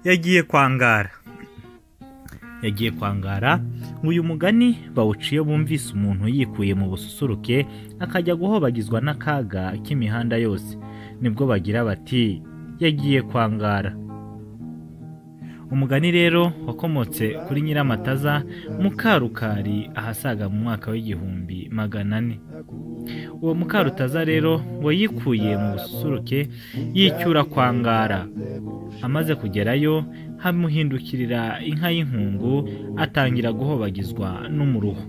Yagiye kwangara. Yagiye kwangara ngo uyu mugani bawuciye bumvise umuntu yikuye mu bususuruke akajya guhobagizwa n'akaga k'imihanda yose, nibwo bagira bati yagiye kwangara. Umugani rero wakomotse kuri Nyiramataza Mukarukari ahasaga mu mwaka w'1400. Uwo Mukarutaza rero ngo yikuye mu bususuruke yicyura kwangara. Amaze kugerayo hamuhindukirira inka y'inkungu atangira guhobagizwa n'umuruho.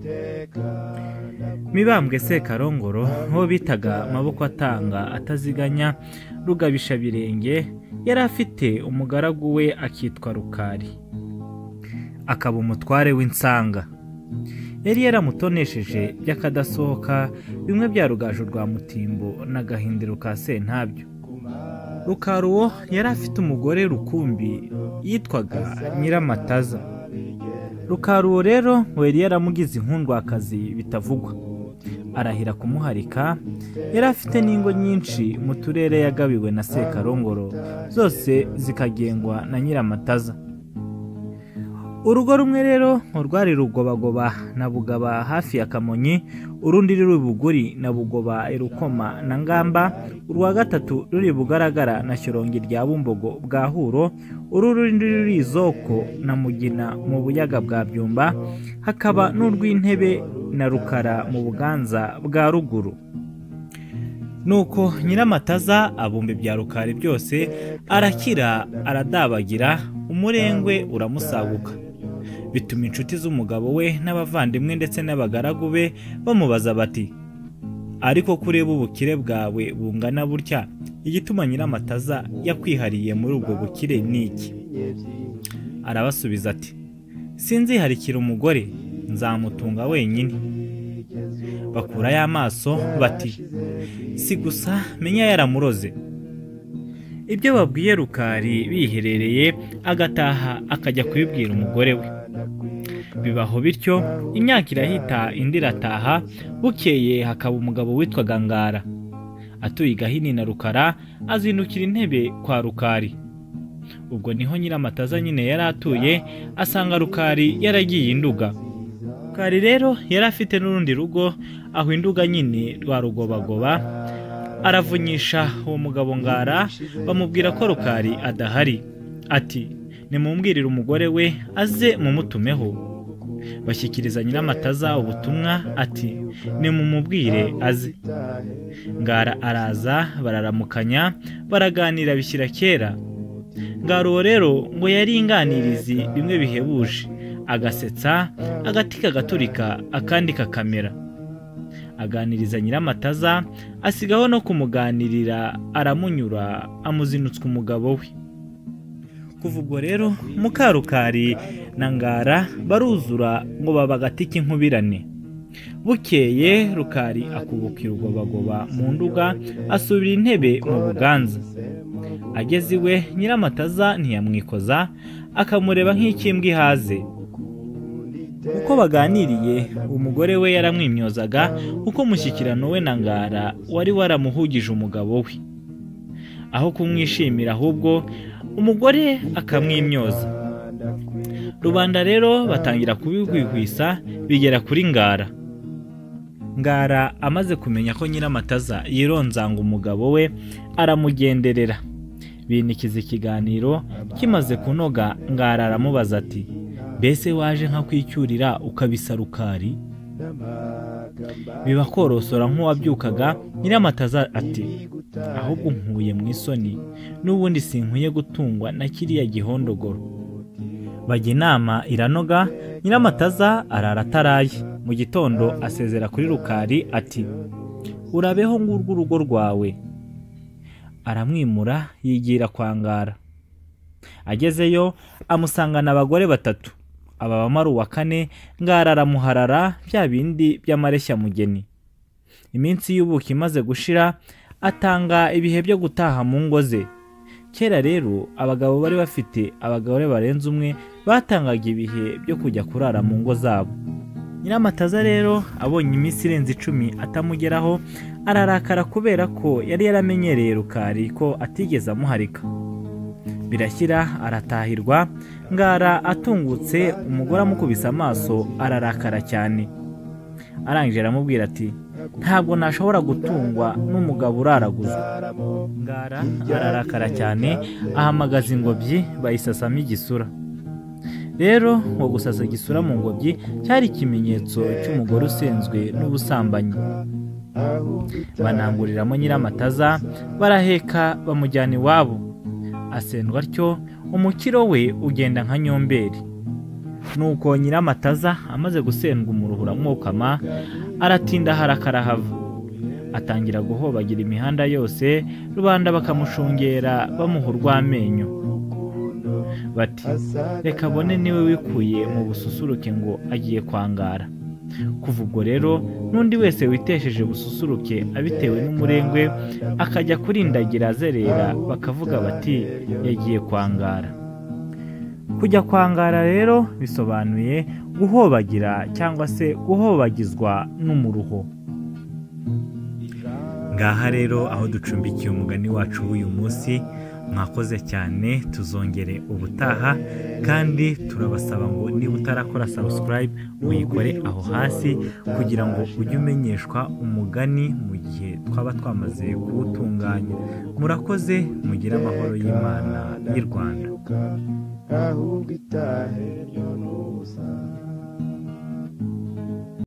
Mibambwe Sekarongoro uwo bitaga Maboko atanga ataziganya Rugabisha birenge yari afite umugaragu we akitwa Rukari, akaba umutware w'insanga. Yari yaramutonesheje by'akadasohoka bimwe bya Rugaju rwa Mutimbo n'Agahindiro ka Sentabyo. Rukari uwo yari afite umugore rukumbi yitwaga Nyiramataza. Rukari uwo rero ngo yari yaramugize inkundwakazi bitavugwa, arahira kumuharika. Yari afite n'ingo nyinshi mu turere yagabiwe na Sekarongoro, zose zikagengwa na Nyiramataza. Urugo rumwe rero rwari Rugobagoba na Bugaba hafi ya Kamonyi, urundi ruri Buguri na Bugoba Rukoma na Ngamba, urwa gatatu ruri Bugaragara na Shyorongi rya Bumbogo bwa Huro, urundi ruri Izoko na Mugina mu Buyaga bwa Byumba, hakaba n'urw'Intebe na Rukara mu Buganza bwa Ruguru. Nuko Nyiramataza abumba ibya Rukari byose, arakira aradabagira, umurengwe uramusaguka. Bituma inshuti z'umugabo we n'abavandimwe ndetse n'abagaragu be bamubaza bati ariko kureba ubukire bwawe bungana butya, igituma Nyiramataza yakwihariye muri ubwo bukire ni iki? Arabasubiza ati sinziharikira umugore, nzamutunga wenyine. Bakurayo amaso bati si gusa menya yaramuroze. Ibyo babwiye Rukari biherereye, agataha akajya kubibwira umugore we. Bibaho bityo, imyaka irahita indi irataha. Bukeye hakaba umugabo witwaga Ngara atuye Gahini na Rukara, azindukira intebe kwa Rukari. Ubwo niho Nyiramataza nyine yari atuye, asanga Rukari yaragiye Induga. Rukari rero yari afite n'urundi rugo aho Induga nyine rwa Rugobagoba. Aravunyisha uwo mugabo Ngara, bamubwira ko Rukari adahari. Ati nimumbwirire umugore we aze mumutumeho. Bashyikiriza Nyiramataza ubutumwa ati nimumubwire aze. Ngara araza, bararamukanya, baraganira bishyira kera. Ngara uwo rero ngo yari inganirizi bimwe bihebuje, agasetsa agati kagaturika akandi kakamera. Aganiriza Nyiramataza, asigaho no kumuganirira, aramunyura, amuzinutswa umugabo we. Kuva ubwo rero Mukarukari na Ngara baruzura ngo baba agati k'inkubirane. Bukeye Rukari akubukira Rugobagoba mu Nduga, asubira intebe mu Buganza. Ageze iwe Nyiramataza ntiyamwikoza, akamureba nk'ikimbwa ihaze. Uko baganiriye umugore we yaramwimyozaga, kuko umushyikirano we na Ngara wari waramuhugije umugabo we. Aho kumwishimira ahubwo umugore akamwimyoza. Rubanda rero batangira kubihwihwisa, bigera kuri Ngara. Ngara amaze kumenya ko Nyiramataza yironzanga umugabo we, aramugenderera. Binikiza ikiganiro kimaze kunoga, Ngara aramubaza ati mbese waje nka kwicyurira ukabisa Rukari? Biba korosora nk'uwabyukaga. Nyiramataza ati ahubwo nkuye mu isoni, n'ubundi sinkwiye gutungwa na kiriya gihondogoro. Bajya inama iranoga, Nyiramataza arara ataraye. Mu gitondo asezera kuri Rukari ati urabeho ngurwo urugo rwawe. Aramwimura yigira kwa Ngara. Agezeyo amusangana abagore batatu, ababamo ari uwa kane. Ngara aramuharara bya bindi by'amareshya mugeni. Iminsi y'ubuki imaze gushira, atanga ibihe byo gutaha mu ngo ze. Kera rero abagabo bari bafite abagore barenze umwe batangaga ibihe byo kujya kurara mu ngo zabo. Nyiramataza rero abonye iminsi irenze 10 atamugeraho, ararakara kubera ko yari yaramenyereye Rukari ko atigeze amuharika. Birashyira aratahirwa. Ngara atungutse, umugore amukubise amaso ararakara cyane. Arangije aramubwira ati: "Ntabwo nashobora gutungwa n'umugabo uraraguzwa." Ngara ararakara cyane, ahamagaza ingobyi bayisasamo igisura. Rero ngo gusasa igisura mu ngobyi cyari ikimenyetso cy'umugore usenzwe n'ubusambanyi. Bananguriramo Nyiramataza, baraheka bamujyana iwabo. Asendwa atyo, umukiro we ugenda nka nyomberi. Nuko Nyiramataza amaze gusendwa umuruho uramwokama, aratinda harakarahava. Atangira guhobagira imihanda yose, rubanda bakamushungera bamuha urw'amenyo, bati: "Reka abone niwe wikuye mu bususuruke ngo agiye kwangara." Kuva ubwo rero n'undi wese witesheje bususuruke abitewe n'umurengwe akajya kurindagira azerera, bakavuga bati: "Yagiye kwangara." Kujya kwangara rero bisobanuye guhobagira cyangwa se guhobagizwa n'umuruho. Ngaha rero aho ducumbikiye umugani wacu w'uyu munsi. Mwakoze cyane, tuzongere ubutaha, kandi turabasaba ngo niba utarakora subscribe uyikore aho hasi kugira ngo ujye umenyeshwa umugani mu gihe twaba twamaze kuwutunganya. Murakoze, mugire amahoro y'Imana y'u Rwanda. Ahubwo itahe ryo n'ubusa.